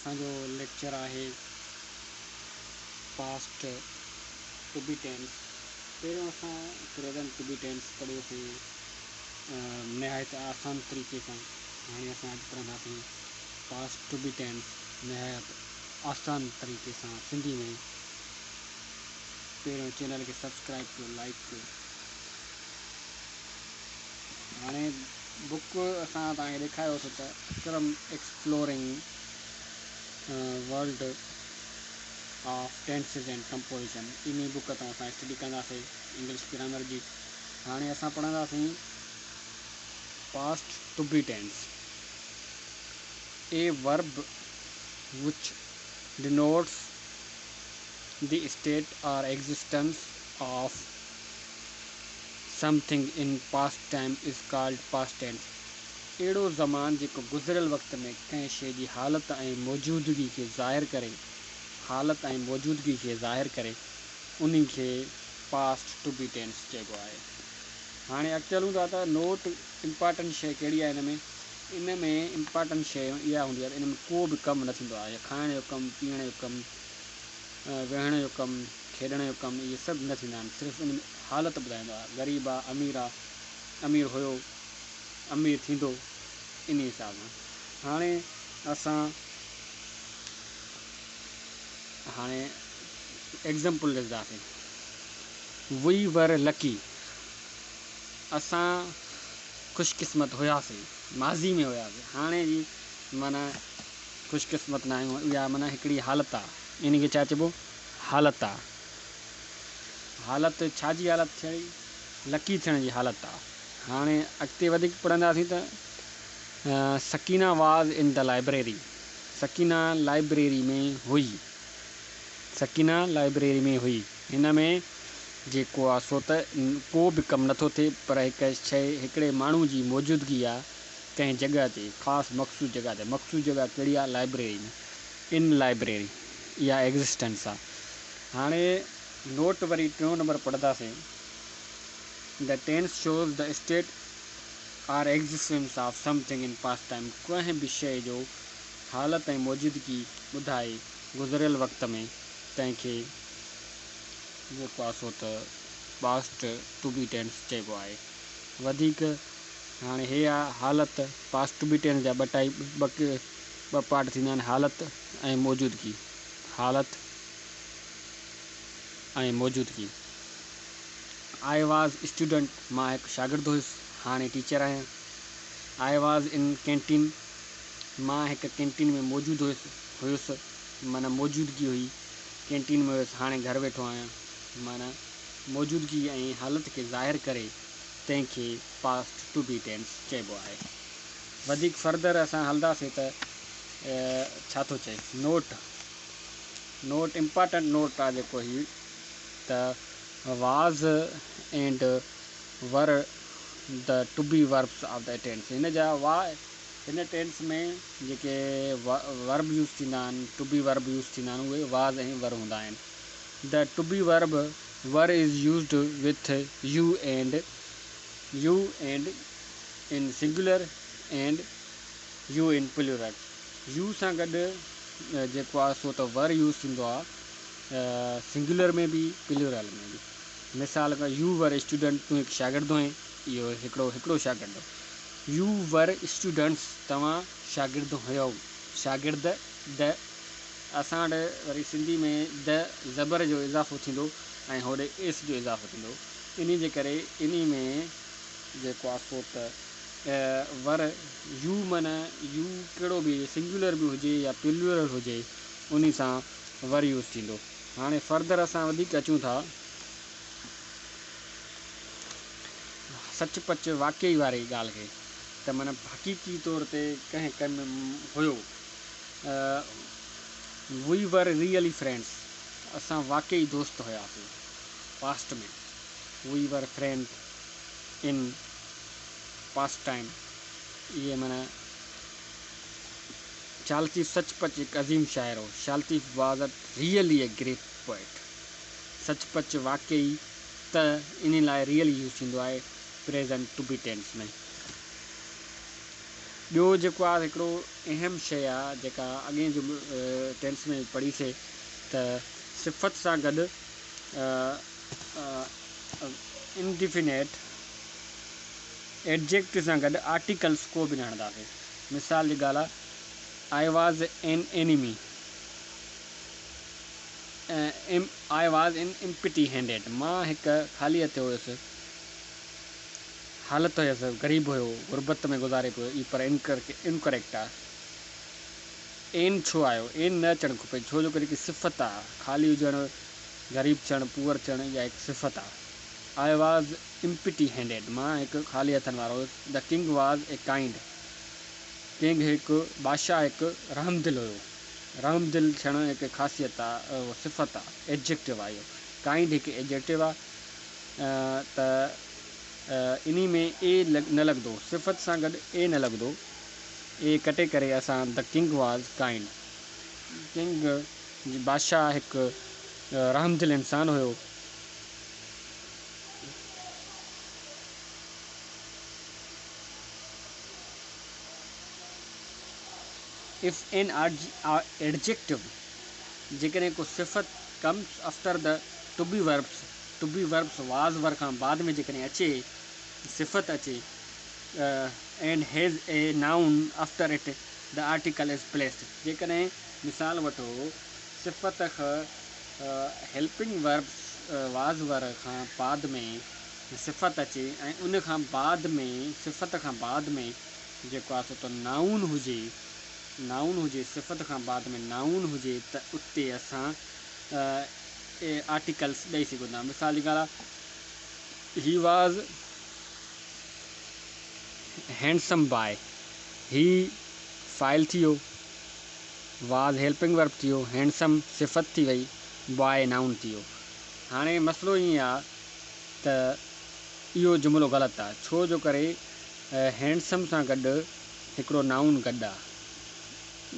اسان جو ليڪچر آهي پاسٽ ٽو بي ٽينس. پهريون اسان پريزنٽ ٽو بي ٽينس پڙهيوسين نهايت آسان طريقي سان. هاڻي اسان اڄ پڙهنداسين پاسٽ ٽو بي ٽينس نهايت آسان طريقي سان سنڌي ۾. پهريون چينل کي سبسڪرائب ڪيو، لائڪ ڪيو. هاڻي بڪ اسان توهان کي ڏيکاريوسي ته Akram exploring world of tenses and composition, انهي بڪ تان اسان اسٽڊي ڪنداسي انگلش گرامر جي. هاڻي اسان پڙهنداسين past to be tense. A verb which denotes the state or existence of something in past time is called past tense. اهڙو زمان جيڪو گذريل وقت ۾ ڪنهن شيء جي حالت ۽ موجودگي کي ظاهر ڪري، حالت ۽ موجودگي کي ظاهر ڪري، انهي کي پاسٽ ٽو بي ٽينس چئبو آهي. هاڻي اڳتي هلون ٿا ته نوٽ امپارٽنٽ شيء ڪهڙي آهي هن ۾. ان ۾ امپارٽنٽ شيء اها هوندي آهي ته ان ۾ ڪو به ڪم نه ٿيندو آهي، کائڻ جو ڪم، پيئڻ جو ڪم، ويهڻ جو ڪم، کيڏڻ جو ڪم، اهي سڀ نه ٿيندا آهن. صرف ان ۾ حالت ٻڌائيندو آهي، غريب آ، امير آ، امير هيو، امير ٿيندو، انهي حساب سان. هاڻي اسان هاڻي ايگزامپل ڏسنداسين. وي ور لڪي، اسان خوش قسمت هياسين، ماضي ۾ هياسين، هاڻي جي معنيٰ خوش قسمت نه آهيون. اها معنيٰ هڪڙي حالت آ، انهي کي ڇا چئبو؟ حالت آ. حالت ڇا جي حالت ٿيڻي؟ لڪي ٿيڻ جي حالت آ. هاڻي اڳتي وڌيڪ پڙهنداسين ته Sakina was in the library, Sakina library ۾ هئي، سڪينه لائبريري ۾ هئي. هن ۾ جيڪو آ سو ته ڪو به ڪم نٿو ٿئي، پر هڪ شيء، هڪڙي ماڻهو جي موجودگي آ ڪنهن جڳهه تي، خاص مخصوص جڳهه تي. مخصوص جڳهه ڪهڙي آ؟ لائبريري ۾، ان لائبريري، اها ايگزسٽنس آ. هاڻي نوٽ وري ٽيون نمبر پڙهنداسين. The tense shows the state or existence of something in past time, ڪنهن به شيء جو حالت ۽ موجودگي ٻڌائي گذريل وقت ۾، تنهن کي جيڪو آ سو ته پاسٽ ٽو بي ٽينس چئبو آهي. وڌيڪ هاڻي هي آ حالت. پاسٽ ٽو بي ٽينس جا ٻه ٽائيپ، ٻه پارٽ ٿيندا آهن، حالت ۽ موجودگي. حالت ۽ موجودگي. I was student, مان هڪ شاگرد هيس، هاڻي ٽيچر آهيان. I was in canteen, مان هڪ ڪينٽين ۾ موجود هيس، هيس معنيٰ موجودگي هئي، ڪينٽين ۾ هيس، هاڻي گهر ويٺو آهيان. معنيٰ موجودگي ۽ حالت کي ظاهر ڪري تنهن کي پاسٽ ٽو بي ٽينس چئبو آهي. وڌيڪ فردر اسان هلنداسين ته ڇا ٿو چئي. نوٽ، نوٽ امپارٽنٽ نوٽ آ جيڪو هي ته was and were the to be verbs of the tense. هن جا وا هن ٽينس ۾ جيڪي ورب يوز ٿيندا آهن، ٽو بي ورب يوز ٿيندا آهن، اهي واز ۽ ور هوندا آهن. The to be verb were is used with you and you and in singular and you in plural. You سان گڏ جيڪو آهي سو ته ور يوز ٿيندو آهي سنگيولر ۾ به پلورل ۾ به. مثال يو ور اسٽوڊنٽ، تون هڪ شاگرد هئين، اهو هڪڙو شاگرد هو. يو ور اسٽوڊنٽس، توهان شاگرد هيؤ. شاگرد د، اسان وٽ وري سنڌي ۾ د زبر جو اضافو ٿيندو ۽ هوڏي ايس جو اضافو ٿيندو، انهي جي ڪري انهي ۾ جيڪو آ سو ته ور يو معنيٰ يو ڪهڙو به سنگيولر به هجي يا پلورل هجي انهي سان ور يوز ٿيندو. هاڻي فردر اسان وڌيڪ اچون ٿا سچ پچ واقعي واري ڳالهه کي ته معنيٰ حقيقي طور تي ڪنهن ڪم هيو. وي ور ريئلي فرينڊس، اسان واقعي دوست هياسين past ۾. We were friend in past time, اهي معنيٰ شاهه لطيف سچ پچ هڪ عظيم شاعر هو. Shah Latif was a really a great poet. سچ پچ واقعي ته انهي لاء ريئلي يوز ٿيندو آهي پريزنٽ ٽو بي ٽينس ۾. ٻيو جيڪو آ هڪڙو اهم شيء آ جيڪا اڳئين ٽينس ۾ پڙهي سي ته صفت سان گڏ انڊيفينيٽ ايڊجيڪٽو سان گڏ آرٽيڪلس ڪو به نه هڻنداسين. مثال جي ڳالهه آ I was an enemy I was an empty handed مان هڪ خالي هٿ هيس حالت هيس غريب هيو غربت ۾ گذاري پيو اي پر انڪريڪٽ آ اين ڇو آيو اين نه اچڻ کپي ڇو جو ڪري هڪ صفت آ خالي هجڻ غريب ٿيڻ پوئر ٿيڻ اها هڪ صفت آ I was empty handed مان هڪ خالي هٿن وارو هيس the king was a kind king هڪ بادشاهه هڪ رحمدل هيو رحمدل ٿيڻ هڪ خاصيت آ صفت آ ايڊجيڪٽو آ اهو ڪائنڊ هڪ ايڊجيڪٽو آ ته انهي ۾ اي نه لڳندو صفت سان گڏ اي نه لڳندو اي ڪٽي ڪري اسان the king was kind king بادشاهه هڪ رحمدل انسان هيو. If an adjective جيڪڏهن ڪو صفت comes after the to be verbs to be verbs was were کان بعد ۾ جيڪڏهن اچي صفت اچي and has a noun after it the article is placed جيڪڏهن مثال وٺو صفت هيلپنگ وربس واز ور کان بعد ۾ صفت اچي ۽ ان کان بعد ۾ صفت کان بعد ۾ جيڪو آهي سو ته نائون هجي نائون هجي صفت کان بعد ۾ نائون هجي ته اتي اسان آرٽيڪلس ڏئي سگهون ٿا مثال جي ڳالهه آهي هي واز هينڊسم بواء هي فاعل ٿي ويو واز هيلپنگ ورب ٿي ويو هينڊسم صفت ٿي وئي بواء نائون ٿي ويو هاڻي مسئلو ائين آ ته اهو جملو غلط آ ڇو جو ڪري هينڊسم سان گڏ هڪڙو نائون گڏ آ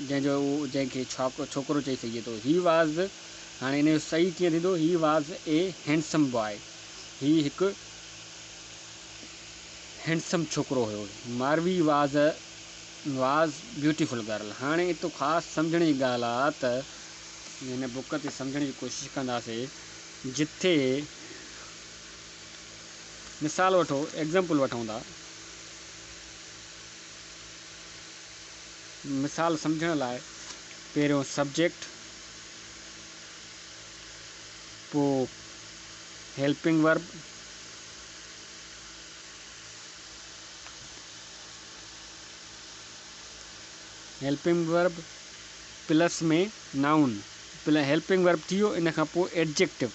جنهن جو جنهن کي ڇوڪرو چئي سگهجي ٿو هي واز هاڻي ان جو صحيح ڪيئن ٿيندو he was a handsome boy هي هڪ هينڊسم ڇوڪرو هيو Marvi was was beautiful girl هاڻي اتو خاص سمجهڻ جي ڳالهه آ ته هن بڪ تي سمجهڻ جي ڪوشش ڪنداسي جٿي مثال وٺو ايگزامپل وٺون ٿا مثال سمجهڻ لاء پهريون سبجيڪٽ پو helping verb helping verb plus ۾ noun helping verb ٿي ويو ان کان پوء ايڊجيڪٽو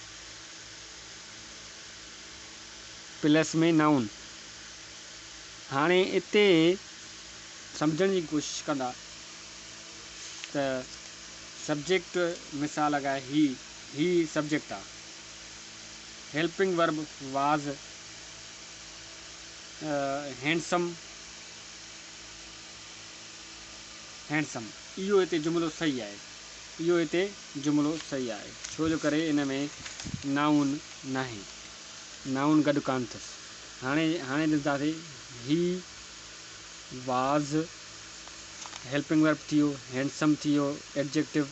پلس ۾ نائون هاڻي اتي سمجهڻ جي ڪوشش ڪندا ته سبجيڪٽ مثال اگهائي هي هي سبجيڪٽ آ helping verb was handsome handsome اهو هتي جملو صحيح آهي اهو هتي جملو صحيح آهي ڇو جو ڪري ان ۾ نائون ناهي نائون گڏ ڪانه اٿس هاڻي هاڻي ڏسنداسين هي واز هيلپنگ ورب ٿي ويو هينڊسم ٿي ويو ايڊجيڪٽو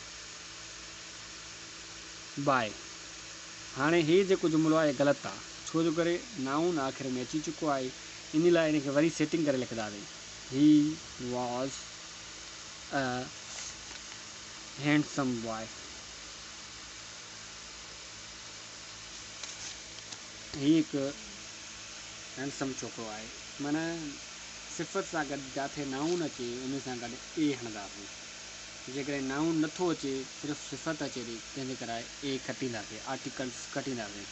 باء هاڻي هي جيڪو جملو آهي غلط آهي ڇو جو ڪري نائون آخر ۾ اچي چڪو آهي ان لاء ان کي وري سيٽنگ ڪري لکنداسين he was a handsome boy هي هڪ هينڊسم ڇوڪرو آهي معنيٰ صفت سان گڏ جاٿي نائون اچي ان سان گڏ اي هڻنداسين جيڪڏهن نائون نٿو اچي صرف صفت اچي ٿي تنهن جي ڪري اي ڪٽينداسين آرٽيڪلس ڪٽينداسين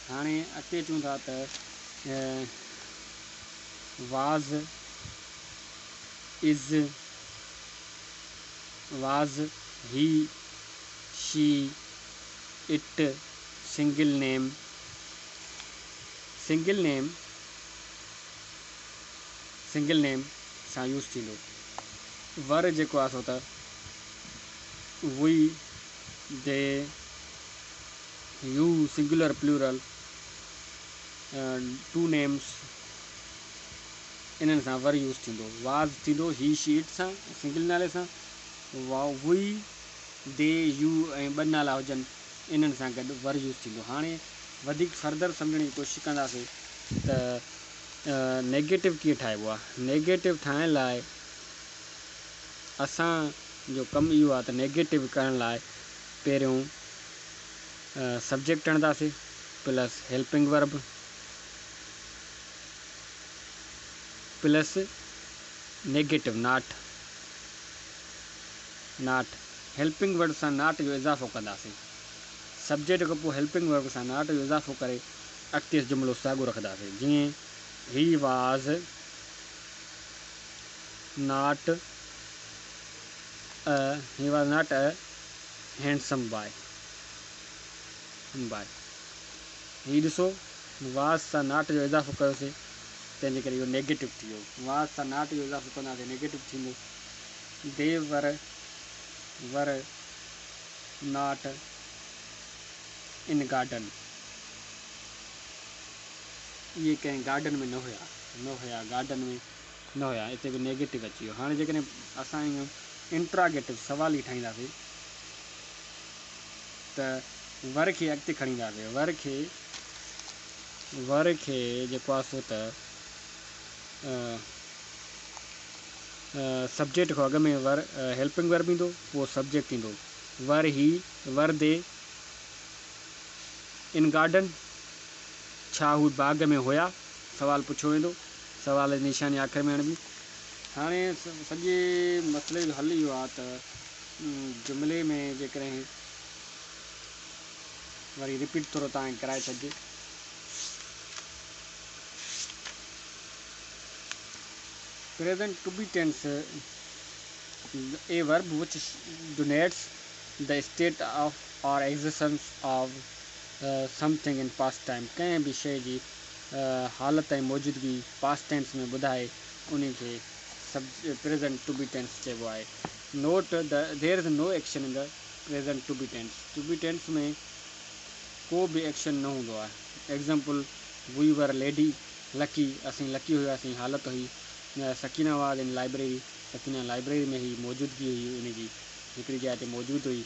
هاڻي اڳتي اچون ٿا ته was is was he she it single name single name single name سان يوز ٿيندو ور جيڪو آهي سو ته we they you singular plural two names انهن سان ور يوز ٿيندو. واز ٿيندو هي شي it سان سنگل نالي سان، وي the U ۽ ٻه نالا هجن انهن سان گڏ ور يوز ٿيندو. هاڻي وڌيڪ فردر سمجهڻ جي ڪوشش ڪنداسين ته نيگيٽو ڪيئن ٺاهبو آهي. نيگيٽو ٺاهڻ لاء اسان جو ڪم اهو آهي ته نيگيٽو ڪرڻ لاء پهريون subject آڻنداسين plus helping verb plus negative not, not helping word سان not جو اضافو ڪنداسين. سبجيڪٽ کان پوء هيلپنگ ورب سان not جو اضافو ڪري اڳتي جملو ساڳيو رکنداسين، جيئن he was not a, he was not a handsome boy, boy. هي ڏسو واز سان not جو اضافو ڪيوسين تنهن جي ڪري اهو نيگيٽو ٿي ويو. واز سان not جو اضافو ڪنداسين نيگيٽو ٿيندو. They were, were not in garden, اهي ڪنهن گارڊن ۾ نه هيا، نه هيا گارڊن ۾ نه هيا، اتي به نيگيٽو اچي ويو. هاڻي جيڪڏهن اسان اهو انٽراگيٽو سوال ئي ٺاهينداسين ته ور کي اڳتي کڻي اينداسين، ور کي، ور کي جيڪو آهي سو ته سبجيڪٽ کان اڳ ۾ ور هيلپنگ ورب ايندو پوء سبجيڪٽ ايندو. Were he, were they in garden, ڇا هو باغ ۾ هيا، سوال پڇيو ويندو، سوال جي نشاني آخر ۾ هڻبي. هاڻي سڄي مسئلي جو حل اهو آهي ته جملي ۾ جيڪڏهن وري رپيٽ ٿورو توهان کي ڪرائي ڇڏجي. Present to be tense, a verb which denotes the state of or existence of something in past time, ڪنهن به شيء جي حالت ۽ موجودگي پاسٽ ٽينس ۾ ٻڌائي انهي کي پريزنٽ ٽو بي ٽينس چئبو آهي. Note, there is no action in the present to be tense, to be tense ۾ ڪو به ايڪشن نه هوندو آهي. Example, we were lady lucky, اسين لڪي هياسين، حالت هئي. Sakina was in library, Sakina library ۾ هئي، موجودگي هئي ان جي، هڪڙي جاء تي موجود هئي.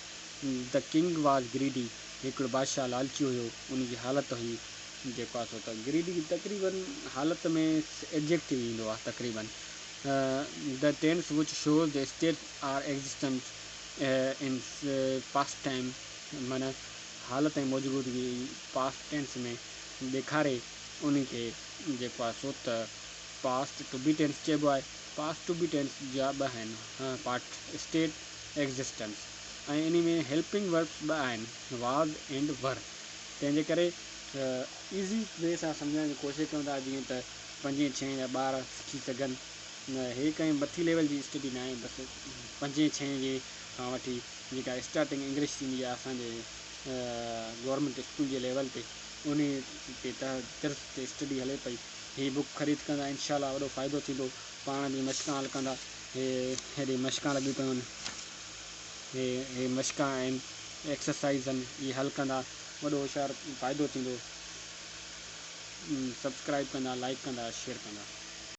The king was greedy, هڪڙو بادشاهه لالچي هيو، ان جي حالت هئي جيڪو آهي سو ته گريڊي تقريبن حالت ۾ ايڊجيڪٽو ايندو آهي تقريبن. The tense which shows the state or existence in past time, معنيٰ حالت ۽ موجودگي پاسٽ ٽينس ۾ ڏيکاري ان کي جيڪو آهي سو ته پاسٽ ٽو بي ٽينس چئبو آهي. پاسٽ ٽو بي ٽينس جا ٻه آهن پارٽ، اسٽيٽ، ايگزسٽنس ۽ انهي ۾ هيلپنگ وربس ٻه آهن واز اينڊ ور، تنهن جي ڪري ايزي وي سان سمجهائڻ جي ڪوشش ڪيون ٿا جيئن ته پنجين ڇهين جا ٻار سکي سگهن. هي ڪنهن مٿي ليول جي اسٽڊي ناهي، بس پنجين ڇهين جي کان وٺي جيڪا اسٽارٽنگ انگلش ٿيندي آهي اسان جي گورنمينٽ اسڪول جي ليول تي انهي تي طرز تي اسٽڊي هلي پئي. هي بڪ خريد ڪندا انشاء الله وڏو فائدو ٿيندو، پاڻ به مشقان حل ڪندا. هي هيڏي مشقان لڳيون پيون آهن، هي هي مشقان آهن، ايڪسرسائيز آهن، اهي حل ڪندا وڏو هوشيار فائدو ٿيندو. سبسڪرائب ڪندا، لائڪ ڪندا، شيئر ڪندا.